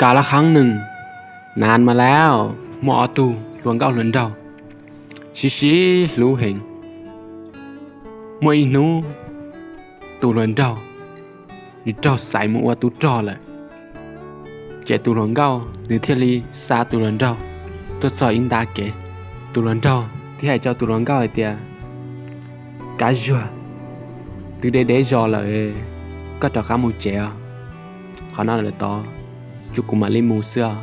Kas las khav nws, nas mas lauj, muaj ob tug hluas nkauj hluas nraug sib sib hlub heev. Muaj ib hnub tus hluas nraug nws raug xaiv mus ua tub rog lawm, ces tus hluas nkauj nws thiaj li xa tus hluas nraug tuaj txog ib nta kev. Tus hluas nraug thiaj hais rau tus hluas nkauj hais tias, Kab Zuag, twb deb deb zos lawm, koj rov qab mus tsev os. Qhov no lawm tod ces kuv mam li mus xwb os.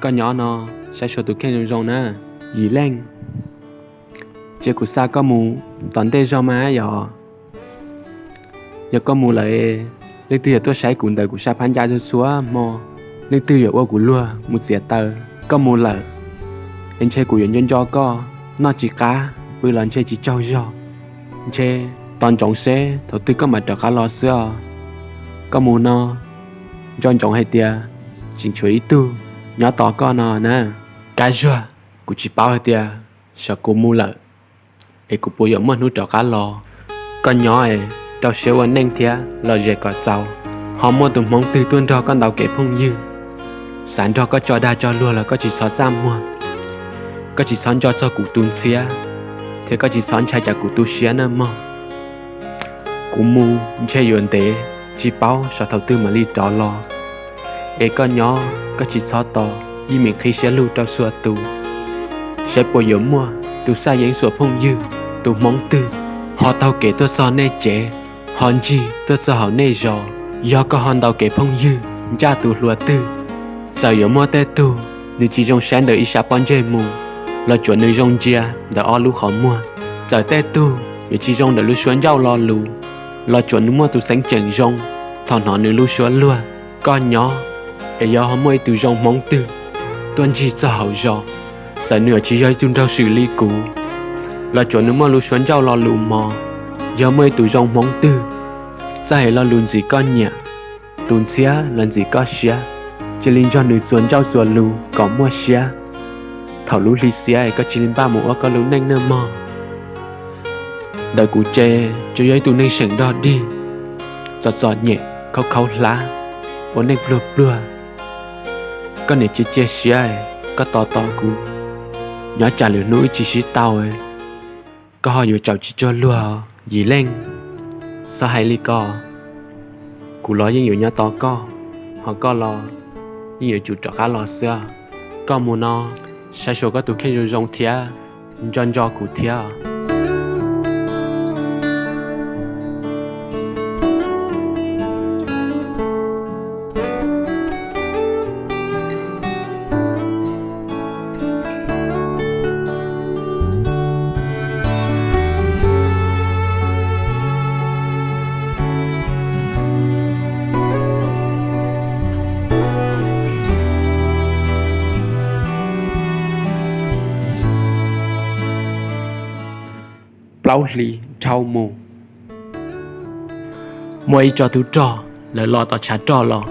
Koj nyob no saib xyuas tus kheej zoo zoo na. Yim Leej, cia kuv xa koj mus tom ntej zog mas yog. Yog koj mus lawm, leej twg yuav tuaj saib kuv ntawm kuv sab phab ncaj txhua txhua hmo, leej twg yuav ua kuv luag mus txiav taws. Koj mus lawm es ntshe kuv yuav nco nco koj, noj tsis qab, pw los ntshe tsis tsaug zog. Ntshe tos ntsoov seb thaum twg koj mam rov qab los xwb os. Koj mus no, nco ntsoov hais tias tseem tshuav ib tug nyob tos koj no na. Kab Zuag, kuv tsis paub hais tias xyov kuv mus lawm es kuv puas yuav muaj hnub rov qab los. Koj nyob es rau siab ua neej thiab lom zem kom txaus. Ho muaj tus hmoob twg tuaj nrog koj ntaus kev phooj ywg, xav nrog koj tso dag tso luag los koj tsis txhob txaj muag. Koj tsis txhob nco txog kuv tus ntxhiab, thiab koj tsis txhob ntshai cas kuv tu siab nawb mog. Kuv mus ntshe yuav ntev, tsis paub xyov thaum twg mam li rov los. Es koj nyob koj tsis txhob tos, yeej meem qhib siab lug rau txhua tus, saib puas yuav muaj tus xaj yeeb xuam phooj ywg, tus hmoob twg ho taug kev tuaj txog nej tsev, ho ncig tuaj txog hauv nej zos. Yog koj ho ntaus kev phooj ywg ncaj tus hluas twg, txawm yuav muaj tej tug nws tsis zoo saib ntawm ib sab pob ntseg mus, los tsuav nws zoo ntsia ntawm ob lub qhov muag. Txawm tej tug yuav tsis zoo ntawm lub suab ncauj lo lus, los tsuav nws muaj tus xeeb ceem zoo thaum hnov nws lub suab luag. Koj nyob es yog ho muaj ib tug zoo hmoob twg tuaj ncig txog hauv zos, txawm nws yuav tsis yog ib tug nraug swm li kuv, los tsuav nws muaj lub suab ncauj lo lus mos. Yog muaj ib tug zoo hmoob twg txawj hais lo lus ntxim koj nyiam, tus ntxhiab los ntxim koj siab, cia li nrog nws txuas ncauj txuas lus kom muaj siab. Thaum lub hli xiab es koj cia li npaj mus ua koj lub neej nawb mog. Ntawm kuv ces tsuas yog ib tug neeg seem dog dig, txom txom nyem, khaub khaub hlab, ua neej pluag pluag. Koj niam cia cia siab, koj tos tos kuv, nyob tsam lwm hnub wb tsis sib tau, koj ho yuav tsaus tsis tsuag luag. Yim Leej, txhob hais li ko, kuv los yeej yuav nyob tos koj, ho koj los yeej yuav tsum rov qab los xwb. Koj mus no, saib xyuas koj tus kheej zoo zoo thiab nco nco kuv thiab. Plaub hlis dhau mus, muaj ib tsob tub rog lawv los tom tshav rog los.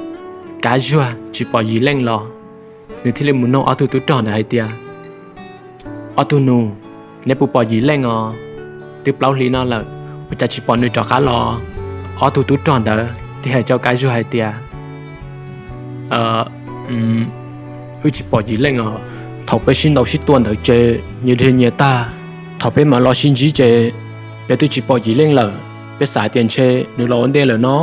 Kab Zuag tsis pom Yim Leej los, nws thiaj li mus nug ob tug tub rog ntawd hais tias, Ob tug nus, neb puas pom Yim Leej os? Twb plaub hlis no lawm, ua cas tsis pom nws rov qab los? Ob tug tub rog ntawd thiaj hais rau Kab Zuag hais tias, Wb tsis pom Yim Leej os. Thaum peb sib ntaus sib tua ntawd ces nyias dhia nyias tag. Thaum peb mam los sib ntsib ces peb twb tsis pom Yim Leej lawm. Peb xav tias ntshe nws los ua ntej lawm no,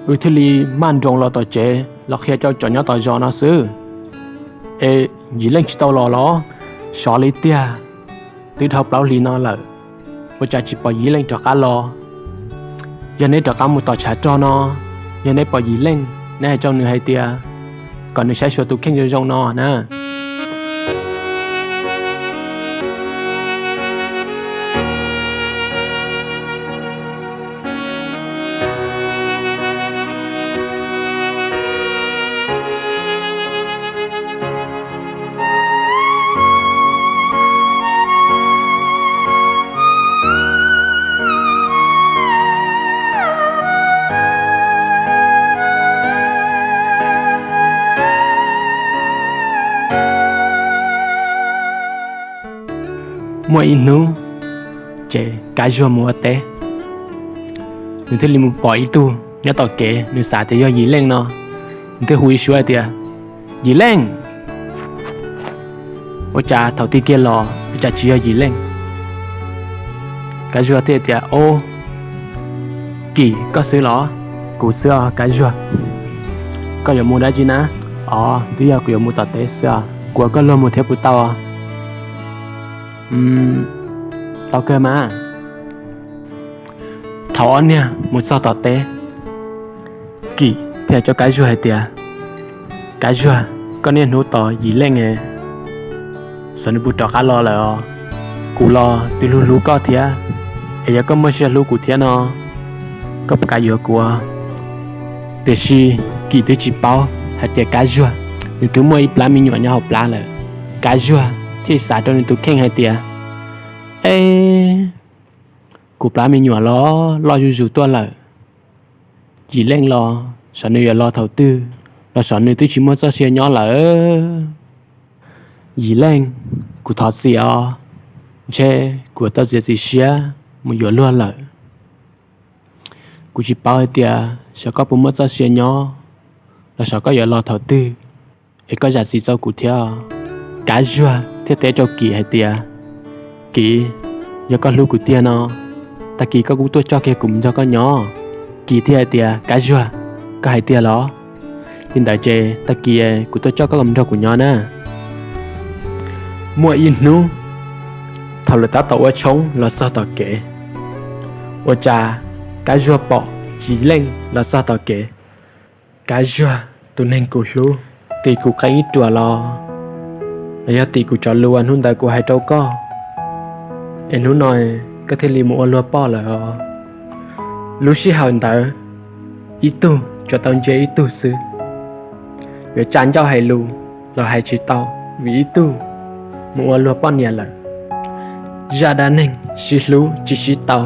wb thiaj li maj nroos los tom tsev los qhia rau cov nyob tom zos no xwb. Es Yim Leej tsis tau los los? Xyov li tiag, twb dhau plaub hlis no lawm, ua cas tsis pom Yim Leej rov qab los? Yog neb rov qab mus tom tshav rog no, yog neb pom Yim Leej, neb hais rau nws hais tias kom nws saib xyuas tus kheej zoo zoo no na. Muaj ib hnub, ces Kab Zuag mus ua teb, nws thiaj li mus pom ib tug nyob tom kev, nws xav tias yog Yim Leej no. Nws thiaj hu ib suab hais tias, Yim Leej! Ua cas thaum tig kiag los ua cas tsis yog Yim Leej? Kab Zuag thiaj tias, Ob, Kim, koj xwb los? Kuv xwb os Kab Zuag. Koj yuav mus dab tsi na? Os, twb yog kuv yuav mus tom teb xwb os. Kuv ua koj luag mus thiab puas tau? Tau kawg mas. Thaum ob niag mus txog tom teb, Kim thiaj hais rau Kab Zuag hais tias, Kab Zuag, koj niaj hnub tos Yim Leej es xyov nws puas rov qab los lawm os. Kuv los twb hlub hlub koj thiab, es yog koj muaj siab hlub kuv thiab no, koj puas kam yuav kuv? Tiam sis Kim twb tsis paub hais tias Kab Zuag nws twb muaj ib plab me nyuam nyob hauv plab lawm. Kab Zuag thiaj xav rau nws tus kheej hais tias, Eb, kuv plab me nyuam los loj zuj zus tuaj lawm, Yim Leej los xyov nws yuav los thaum twg, los xyov nws twb tsis muaj txoj sia nyob lawm. Yim Leej, kuv thov txim os, ntshe kuv tau txiav txim siab mus yuav luag lawm. Kuv tsis paub hais tias xyov koj puas muaj txoj sia nyob, los xyov koj yuav los thaum twg, es koj zam txim rau kuv thiab. Kab Zuag thiaj teb rau Kim hais tias, Kim, yog koj hlub kuv tiag no, tag kis koj kuj tuaj coj kiag kuv mus nrog koj nyob. Kim thiaj hais tias, Kab Zuag, koj hais tiag los? Li ntawd ces tag kis kuv tuaj coj koj mus nrog kuv nyob na. Muaj ib hnub, thaum lawv tab tom ua tshoob los txog tom kev, ua cas Kab Zuag pom Yim Leej los txog tom kev. Kab Zuag tus neeg kuv hlub, tim kuv qee ib ruam los, los yog tim kuv cov lus uas hnub ntawd kuv hais rau koj, es hnub no koj thiaj li mus ua luag poj lawm os. Lub sij hawm ntawd, ib tug tsuas tau ntsia ib tug xwb, yuav tsa ncauj hais lus los hais tsis tau, vim ib tug mus ua luag poj niam lawm. Zaj dab neeg sib hlub tsis sib tau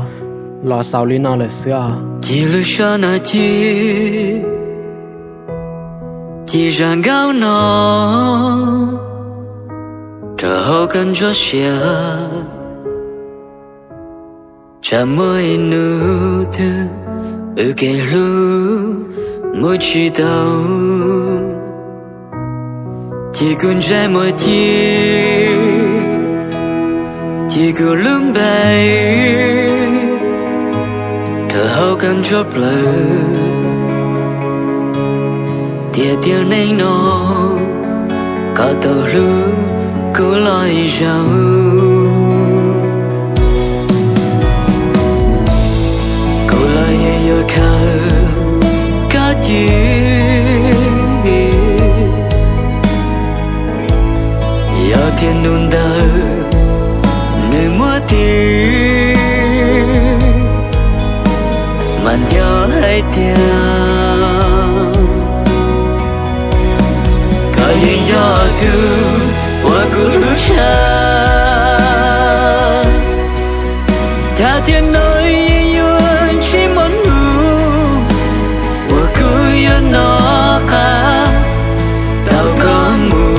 los xaus li no lawm xwb os. Ci lwm sab na ci, ci zaj nkauj no rau hauv koj ntsuab sia. Tsam muaj ib hnub twg wb kev hlub mus tsis tau, ci kuv ntsej muag ci, ci kuv lub npe rau hauv koj ntsuab plawv. Tiam tiam neej no koj tau hlub kuv los ib zaug, kuv los yeej yuav khaws koj ci. Yog tias hnub ntawd nws muaj tis, mas nco hais tias koj yeej yog tus uas kuv hlub tshaj. Thaj tiam no yeej yuav tsis muaj hnub uas kuv yuav nco qab tau koj mus.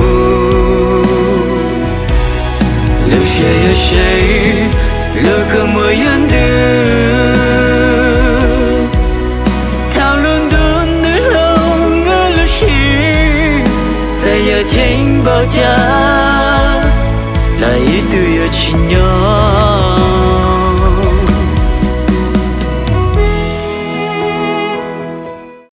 Lub siab yuav seev, lub kua muag yuav ntws. Thaum lub ntuj nws hloov wb lub siab, txawm yog cheem npaum cas los ib tug yuav tsis nyob.